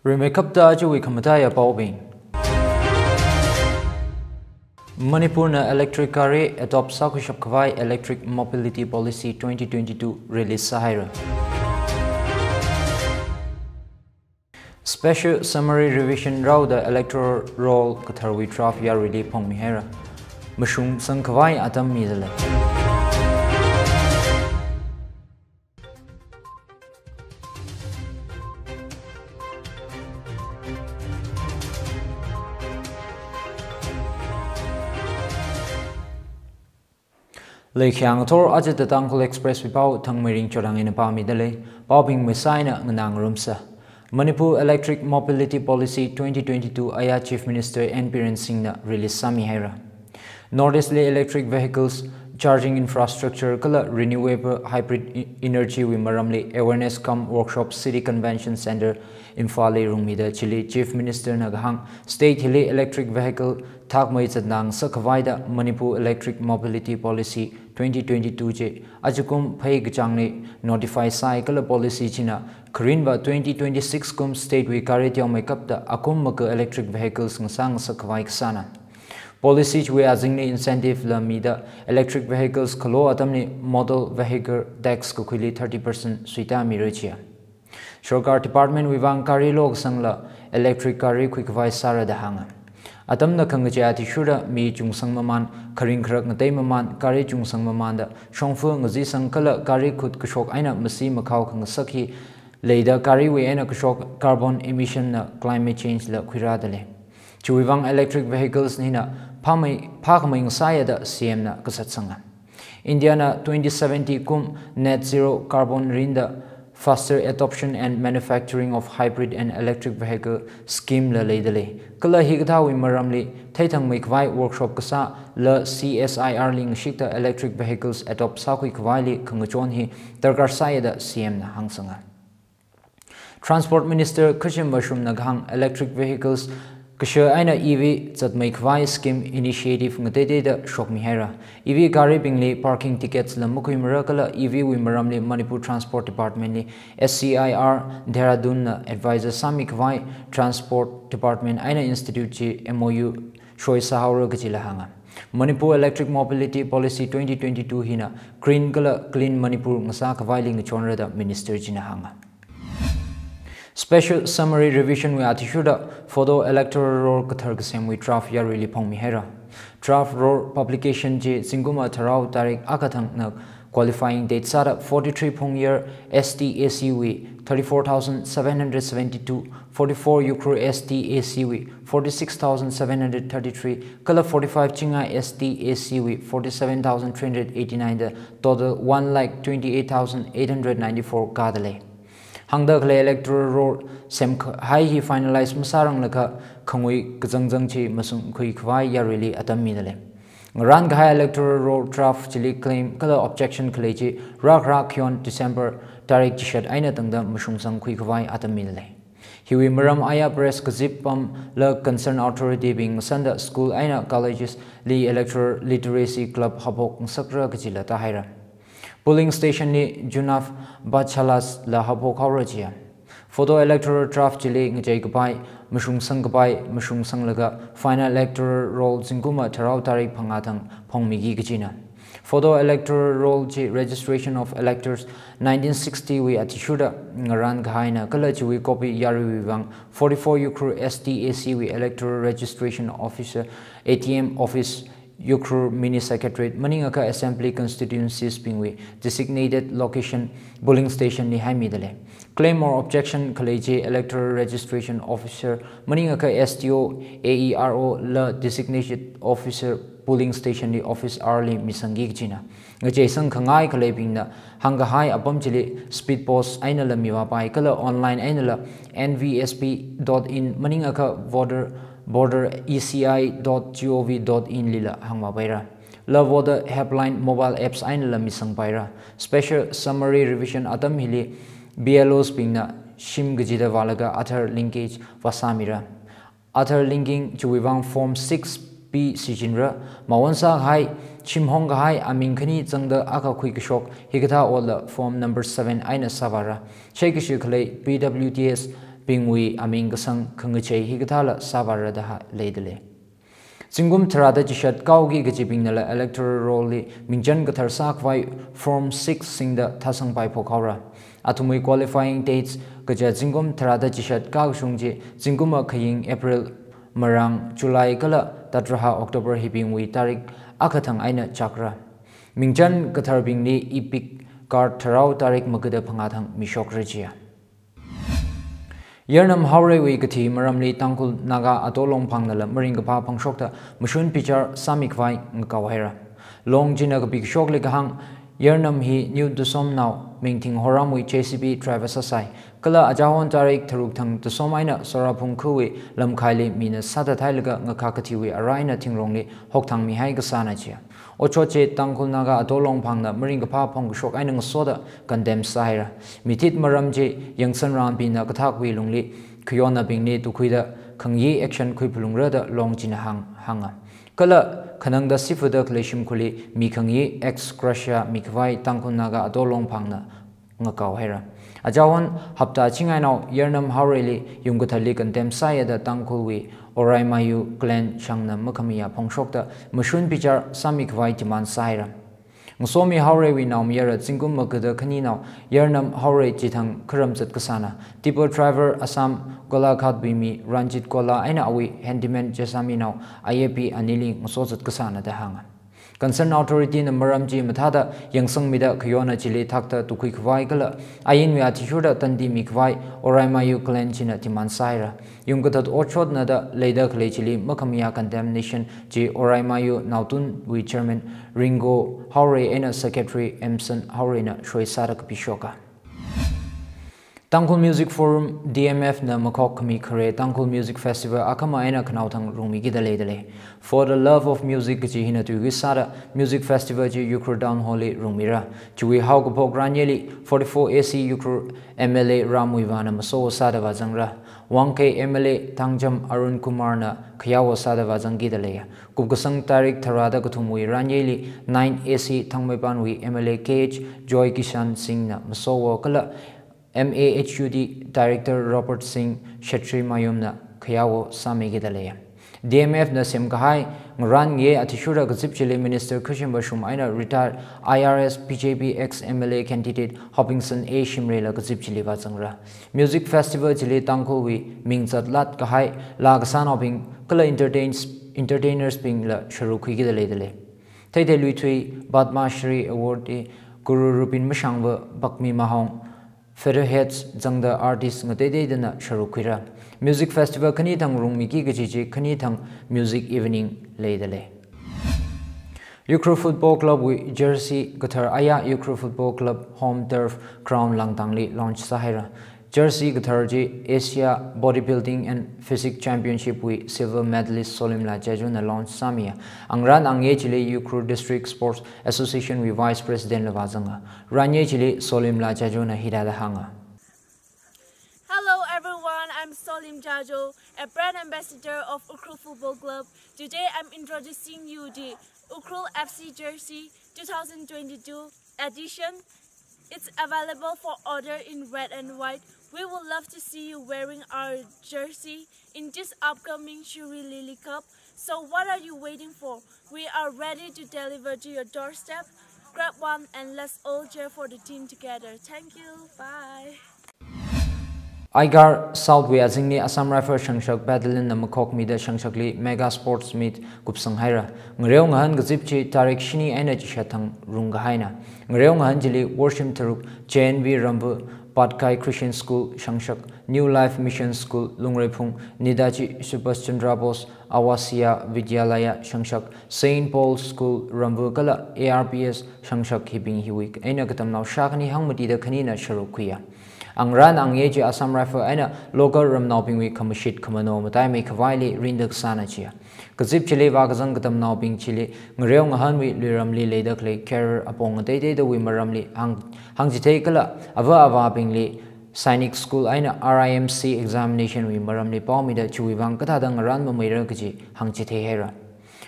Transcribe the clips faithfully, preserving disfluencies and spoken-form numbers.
Rimeikapta ajawui khamataiya paobing. Manipurna electric gari adopt sākhuishap khavai Electric Mobility Policy twenty twenty-two release sāhaira. Special Summary Revision rāhaoda Electoral Roll katharwui draft yaruili phongmihaira. Mashungsang khavai atam midalei. Leikhyang thor ajata Tangkhul Express wui pao Thangmeiring Chorang eina pāmidalei. Paobing maisā eina nganāngarumsa. Manipur Electric Mobility Policy twenty twenty-two aya Chief Minister N Biren Singhna release sāmihaira. Northeast li electric vehicles, charging infrastructure kala renewable hybrid e-, energy wui maramli awareness cum workshop City Convention Centre Imphalli rungmida chili Chief Minister na kahāng state hili electric vehicle thakmei zatnang sākhavaida Manipur Electric Mobility Policy twenty twenty-two chi ajakum Phei kachāngli notify sāi kala policy china kharinva twenty twenty-six kum state wui gari teomeikapta akum maka electric vehicles ngasāngasak khavai kasāna. Policy chiwui azingli incentive la mida electric vehicles khalo atamli motor vehicle tax kakhuili thirty percent suitāmira chiya. Sorkar department wui vang gari lokasangla electric gari khuikhavai sāra da hānga. Atamna khangachei athishurda mi chungsang mamān, kharing kharak ngatei mamān, gari chungsang mamānda shongfa ngazisang kala gari khut kashok eina masi makhao khangasak hi leida gariwui eina kashok carbon emission na climate change la khuirādalei. Chiwui vang electric vehicles hina phāmei, phākhamei ngasāya da C M na kasatsanga. India na twenty seventy kum net zero carbon rinda faster adoption and manufacturing of hybrid and electric vehicle scheme la leidalei. Kala hikathāwui maramli theithangmei khavai workshop kasā la C S I R li ngashikta electric vehicles adopt sākhui khavaili khangachon hi darkar sāya da C M na hāngsanga. Transport Minister Khashim Vashumna kahāng electric vehicles kasha eina E V zatmei khavai scheme initiative ngateiteida shokmihaira. E V garibingli parking tickets la makhuimara kala E V wui maramli Manipur Transport Department li S C I R Dehradun na advisor sāmi khavai Transport Department eina institute chi M O U soi sāhaora kajila hānga. Manipur Electric Mobility Policy twenty twenty-two hina green kala clean Manipur ngasā khavaili ngachonra da minister china hānga. Special Summary Revision wui athishurda Photo Electoral Roll kathar kasemwui draft yaruili phongmihaira. Draft roll publication chi zingkum tharao tarik akha thangna qualifying date sāda forty-three phongyer S T A C wui thirty-four thousand seven hundred seventy-two, forty-four Ukhrul S T A C wui forty-six thousand seven hundred thirty-three, kala forty-five Chingai S T A C wui forty-seven thousand three hundred eighty-nine da total one lakh twenty-eight thousand eight hundred ninety-four kadalei. Hāngda khalei electoral roll semkahai hi finalize masāranglakha khangui kazangzang chi mashungkhui khavai yaruili atam midalei. Ngarānkahai electoral roll draft chili claim kala objection khalei chi rākhara khayon December tarik chishat eina tangda mashungsangkhui khavai atam midalei. Hiwui maram aya press kazip pamla concerned authority bing sānda school eina colleges li electoral literacy club haophok ngasakra kajila tāhaira. Polling station li Junav Bachalas la haophok haora chiya. Photo electoral draft chili ngachei kapai, mashungsang kapai, mashungsanglaga final electoral roll zingkum tharao tarik phangā thang phongmiki kajina. Photo electoral roll chi registration of electors nineteen sixty wui athishurda ngarānkahaina kala chiwui copy yaruiwui vang forty-four Ukhrul S T A C wui electoral registration officer A T M office Ukhrul Mini Secretariat maningakha Assembly Constituencies bingwui designated location polling station li haimidalei. Claim or objection khalei chi Electoral Registration Officer maningakha S D O, A E R O la designated officer polling station li office hour li misangki kajina. Ngacheisang khangai khaleibingna hāngkahai apam chili speed post einala mivāpai kala online einala N V S P dot in maningakha voter border E C I dot gov dot in lila hāngvāpaira. La voter helpline mobile apps einala misangpaira. Special summary revision atam hili B L Os bingna shim kajida vālaga Aadhaar linkage vāsāmira. Aadhaar linking chiwui vang form six P Sijinra, mawon sākahai, shimhong kahai aming khani zangda akha khuikashok hikathā otla form number seven eina sāvāra. Shaikashi khalei P W D S bingwui aming kasang khangachei hikathāla sāvāra da ha leidalei. Zingkum tharāda chishat kaoki kachibingnala electoral roll li mingchan kathar sākhavai form six singda thāsangpai phokhaora. Athumwui qualifying dates kaja zingkum tharāda chishat kakashung chi zingkum akhaying April, marāng July kala tatraha October hibingwui tarik akha thang eina chakra. Mingchan katharbingli EPIC card tharao tarik magada phangā thang mishokra jiya. Yarnam Haoreiwui kathi maramli Tangkhul Naga Ato Longphangnala maringkaphā phongshokta mashun bichar sāmikhavai ngakaohaira. Long china kapikashokli kahāng, Yarnam hi New Tusomnao Mingthing Horamwui J C B driver sāsai, kala achahon tarik tharuk thang Tusom eina Soraphung khawui lamkhaili mina sāthat hailaga ngakhak kathiwui ara eina thingrongli hokthangmihai kasāna jiya. Otshot chi Tangkhul Naga Ato Longphangna maringkaphā phongkashok eina ngasoda condemn sāhaira. Mithit maram chi yangsanranbingna kathakwui lungli khayonnabingli tukhuida khangayi action khuiphalungra da long china hāng, hānga. Kala khanangda sifuda khalei shimkhurli mi khangayi ex gratia mikhavai Tangkhul Naga Ato Longphangna ngakaohaira. Achahon hapta chingainao Yarnam Haoreili yumkatharli condemn sāya da Tangkhulwui Oraimayu clan shangna makhamayā phongshokta mashun bichar sāmikhavai demand sāhaira. Ngasomi Haoreiwui naomayara zingkum magada khaninao Yarnam Haorei chithang kharam zat kasāna. Tipper driver Assam Golaghatwui mi Ranjit Gola eina awui handyman Jessami nao Ayepi anili ngaso zat kasāna da hānga. Concerned authority na maram chi mathāda yangsangmida khayonna chili thakta tukhuikhavai kala ainwui athishurda tandi mikhavai Oraimayu clan china demand sāhaira. Yumkathat otshotna da leida khalei chili makhamayā condemnation chi Oraimayu Naotunwui chairman Ringo Haorei eina secretary Emson Haoreina soi sāda kapishoka. Tangkhul Music Forum, T M F na makhok khami khare Tangkhul Music Festival akhama eina khanaothang rungmikida leidalei. For the Love of Music kachi hina tuiwui sāda music festival chi Ukhrul Town Hall li rungmira. Chiwui haokaphok ranyeli forty-four A C Ukhrul M L A Ram Muivahna maso sāda vāzangra. Wangkei M L A Thangjam Arun Kumarna khayao sāda vāzangkida leiya. Kupkasang tarik tharāda kathumwui ranyeli nine A C Thangmeipanwui M L A K H Joy Kishan Singhna maso kala M A H U D Director Robert Singh Shetri Mayumna khayao sāmikida leiya. T M F na semkahai ngarān ngayei athishurda kazip chili Minister Khashim Vashum eina retired I R S B J P ex M L A candidate Hopingson A Shimrayla kazip chili vāzangra. Music festival chili Tangkhulwui ming zatlat kahai laa kasānaobing kala entertains, entertainers bingla sharuk khuikida leidalei. Theithei Luithui Padma Shri Awardee Guru Rupin Mashangva, Bakmi Mahong, Featherheads zangda artist ngateiteidana sharuk khuira. Music festival khanithang rungmiki kachi chi khanithang music evening leidalei. Ukhrul Football Club wui jersey kathar aya Ukhrul Football Club home turf ground Langtangli launch sāhaira. Jersey kathar chi Asia Bodybuilding and Physique Championship wui silver medalist Solimla Jajuna launch sāmiya. Angarān angayei chili Ukhrul District Sports Association wui Vice President la vāzanga. Ranyei chili Solimla Jajuna hithāda hānga. Hello everyone, I'm Solim Jajo, a brand ambassador of Ukhrul Football Club. Today I'm introducing you the Ukhrul F C jersey two thousand twenty-two edition. It's available for order in red and white. We would love to see you wearing our jersey in this upcoming Shirui Lily Cup. So what are you waiting for? We are ready to deliver to your doorstep. Grab one and let's all cheer for the team together. Thank you. Bye. Aigar South wui azingli Assam Rifle shangshak battalion na makhokmida shangshakli mega sports meet kupsanghaira. Ngareo ngahān kazip chi tarik shini eina chishat thang rungkahaina. Ngareo ngahān chili worshim tharuk J N V Rambu, Patkai Christian School shangshak, New Life Mission School Lungreiphung, Netaji Subhash Chandra Bose Awasiya Vidyalaya shangshak, Saint Paul School Rambu kala A R P S shangshak hibing hiwui eina katamnao shākhani hangmatida khanina sharuk khuiya. Angarān angayei chi Assam Rifle eina local ramnaobingwui khamashit khamano mataimeikhavai li rinda kasāna chiya. Kazip chili vākazang katamnaobing chili ngareo ngahānwui luiramli leida khalei career apong ngateiteidawui maramli hāng, hāngchithei kala ava avābingli Sainik School eina R I M C examination wui maramli paomida chiwui vang kathāda ngarān mameira kaji hāngchitheihaira.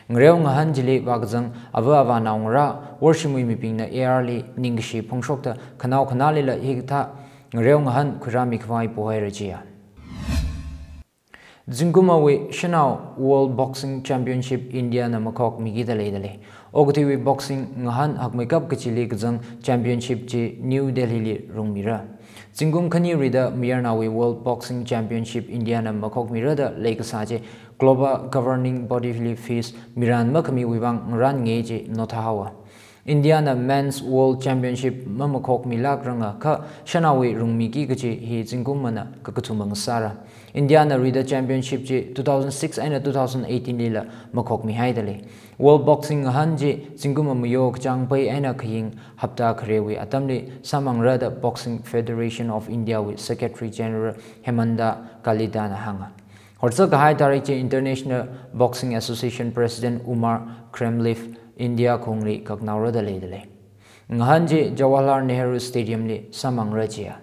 Ngareo ngahān chili vākazang ava avā naongarā, worshimwui mibingna A R li ningkashi phongshokta khanao khanālila hikathā ngareo ngahān khuirāmi khavai pohaira jiya. Zingkumwui Shanao World Boxing Championship India na makhokmiki da leidalei. Okathuiwui boxing ngahān hakmeikap kachili kazang championship chi New Delhi li rungmira. Zingkum khani rida mayarnaowui World Boxing Championship India na makhokmira da leikasā chi Global Governing Body li FIS mirān makhamiwui vang ngarānngai chi notha haowa. India na Men's World Championship mamakhokmilākranga kha shanaowui rungmiki kachi hi zingkummana kakathuma ngasāra. India na rida championship chi two thousand six eina two thousand eighteen lila makhokmihaidalei. World Boxing ngahān chi zingkumma mayo kachāng phei eina khaying hapta kharewui atamli sāmangra da Boxing Federation of India wui Secretary General Hemanta Kalita na hānga. Horzak kahai tarik chi International Boxing Association President Umar Krimlev India khongli kaknaora da leidalei. Ngahān chi Jawaharlal Nehru Stadium li sāmangra jiya.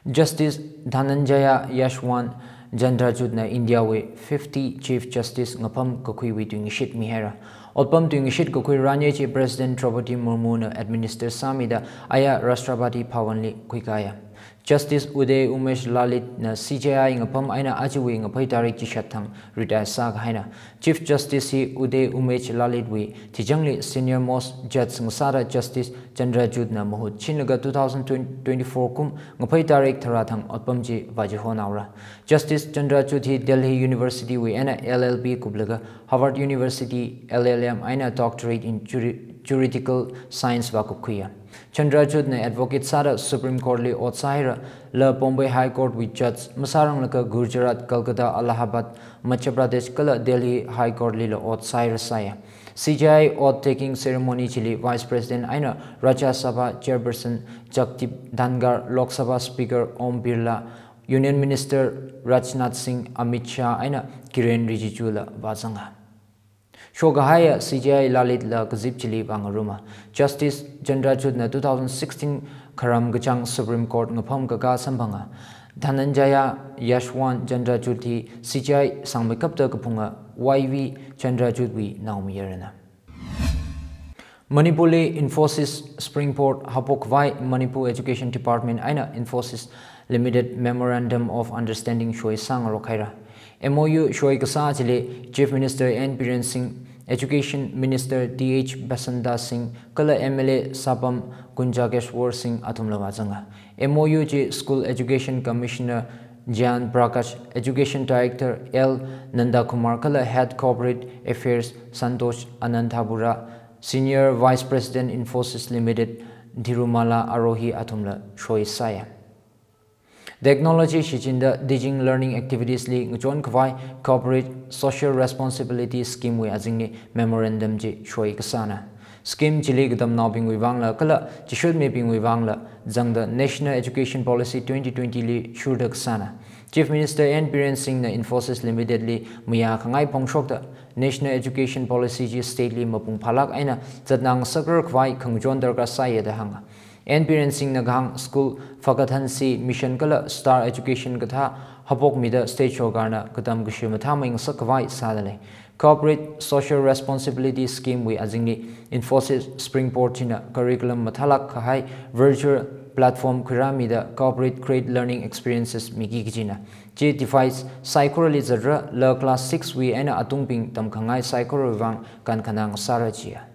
Justice Dhananjaya Yashwant Chandrachud na India wui fifty Chief Justice ngapham kakhuiwui tuingashit mihaira. Otpam tuingashit kakhui ranye chi President Draupadi Murmu na administer sāmida aya Rashtrapati Bhavan li khuikaya. Justice Uday Umesh Lalit na C J I ngapham eina ajawui ngaphei tarik chishat thang retire sākahaina. Chief Justice hi Uday Umesh Lalit wui thichangli senior most judge ngasāda Justice Chandrachud na mahut chinlaga two thousand twenty-four kum ngaphei tarik tharā thang otpam chi vāchihonaora. Justice Chandrachud hi Delhi University wui eina L L B kuplaga Harvard University L L M eina Doctorate in Juri-, Juridical Science vākupkhuiya. Chandrachud na advocate sāda Supreme Court li ot sāhaira, la Bombay High Court wui judge masāranglaga Gujarat, Kolkata, Allahabad, Madhya Pradesh kala Delhi High Court lila ot sāhaira sāya. C J I oath taking ceremony chili Vice President eina Rajya Sabha Chairperson Jagdeep Dhankhar, Lok Sabha Speaker Om Birla, Union Minister Rajnath Singh, Amit Shah eina Kiren Rijiju la vāzanga. Shokahaiya C J I Lalit la kazip chili vāngaruma. Justice Chandrachud na two thousand sixteen kharam kachāng Supreme Court ngapham kakā samphanga. Dhananjaya Yashwant Chandrachud hi C J I sangmeikapta kaphunga Y V Chandrachud wui naomayarana. Manipur li Infosys Springboard haophok khavai Manipur Education Department eina Infosys Limited Memorandum of Understanding shoi sāngarok haira. M O U shoi kasā chili Chief Minister N Biren Singh, Education Minister T H Basanta Singh, kala M L A Sapam Gunjakeshwar Singh athumla vāzanga. M O U chi School Education Commissioner Jayant Prakash, Education Director L Nandakumar kala Head Corporate Affairs Santosh Anantapura, Senior Vice President Infosys Limited Dhirumala Arohi athumla shoi sāya. Technology shichinda teaching learning activities li ngachon khavai Corporate Social Responsibility Scheme wui azingli memorandum chi shoi kasāna. Scheme chili katamnaobingwui vangla kala chishutmibingwui vangla zangda National Education Policy twenty twenty li shurda kasāna. Chief Minister N Biren Singh na Infosys Limited li mayā khangai phongshokta National Education Policy chi state li mapung phālāk eina zatngasakrar khavai khangachon darkar sāya da hānga. N Biren Singh na kahāng school Fakathansi Mission kala Star Education kathā haophokmida state sorkarna katam kashi mathāmei ngasak khavai sādalei. Corporate Social Responsibility Scheme wui azingli Infosys Springboard china curriculum mathālāk kahai virtual platform khuirāmida corporate great learning experiences miki kajina. Chi device saikorali zatra la class six wui eina atungbing tamkhangai saikorawui vang kankhanang sāra jiya.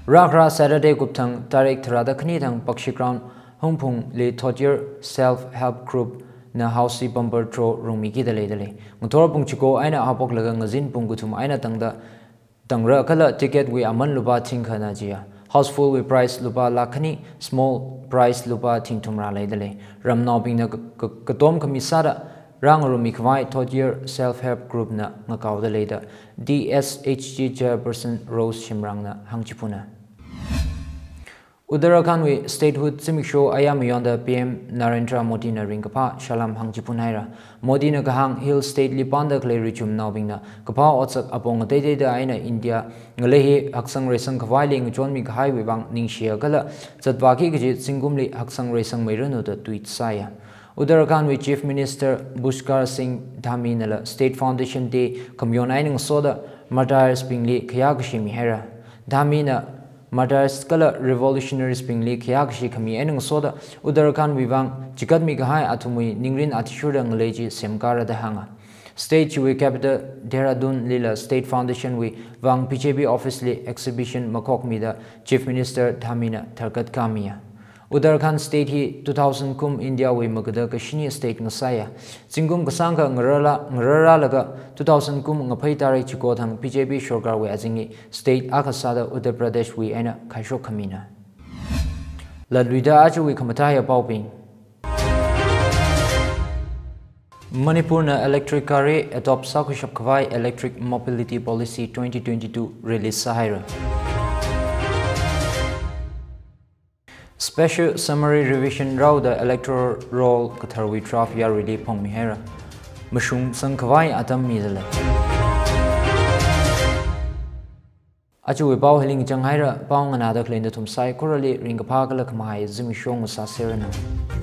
Rākhara Saturday kupthang tarik tharāda khani thang Pakshi Ground Hungphungli Third Year Self Help Group na Housey Bumper Draw rungmiki da leidalei. Ngathor pung chiko eina haophoklaga ngazin pung kathum eina tangda tangra kala ticket wui aman lupā thingkhana jiya. Houseful wui prize lupā lakh khani, small prize lupā thingthumra leidalei. Ramnaobingna ka-, ka-, katom khami sāda rāngarummi khavai Third Year Self Help Group na ngakaoda leida D S H G Chairperson Rose Shimrang na hāngchiphuna. Uttarakhand wui statehood zimiksho ayā mayonda P M Narendra Modi na ringkaphā salam hāngchiphun haira. Modi na kahāng Hill State li pānda khalei richumnaobingna kaphā otsak apong ateiteida eina India ngalei hi haksang reisang khavaili ngachonmi kahaiwui vang ningshiya kala zatvāki kaji zingkumli haksang reisang meiranu da tweet sāya. Uttarakhand wui Chief Minister Pushkar Singh Dhami nala State Foundation Day khamayon eina ngasoda martyrs bingli khayākashi mihaira. Dhami na martyrs kala revolutionaries bingli khayākashi khami eina ngasoda Uttarakhand wui vang chigatmi kahai athumwui ningrin athishurda ngalei chi semkāra da hānga. State chiwui capital Dehradun lila State Foundation wui vang B J P office li exhibition makhokmida Chief Minister Dhami na tharkat kāmiya. Uttarakhand State hi two thousand kum India wui magada kashini state ngasāya. Zingkum kasāngkha ngararla, ngararlaga two thousand kum ngaphei tarik chiko thang B J P sorkar wui azingli state akha sāda Uttar Pradesh wui eina khaishok khamina. Latluida ajawui khamathā ya paobing. Manipur na electric gari adopt sākhuishap khavai Electric Mobility Policy twenty twenty-two release sāhaira. Special Summary Revision rāhaoda Electoral Roll katharwui draft yaruili phongmihaira. Mashungsang khavai atam midalei. Ajawui pao hili ngachang haira, pao nganāda khalei nathum saikorali ringkaphā kala khamahai zimiksho ngasāseranu.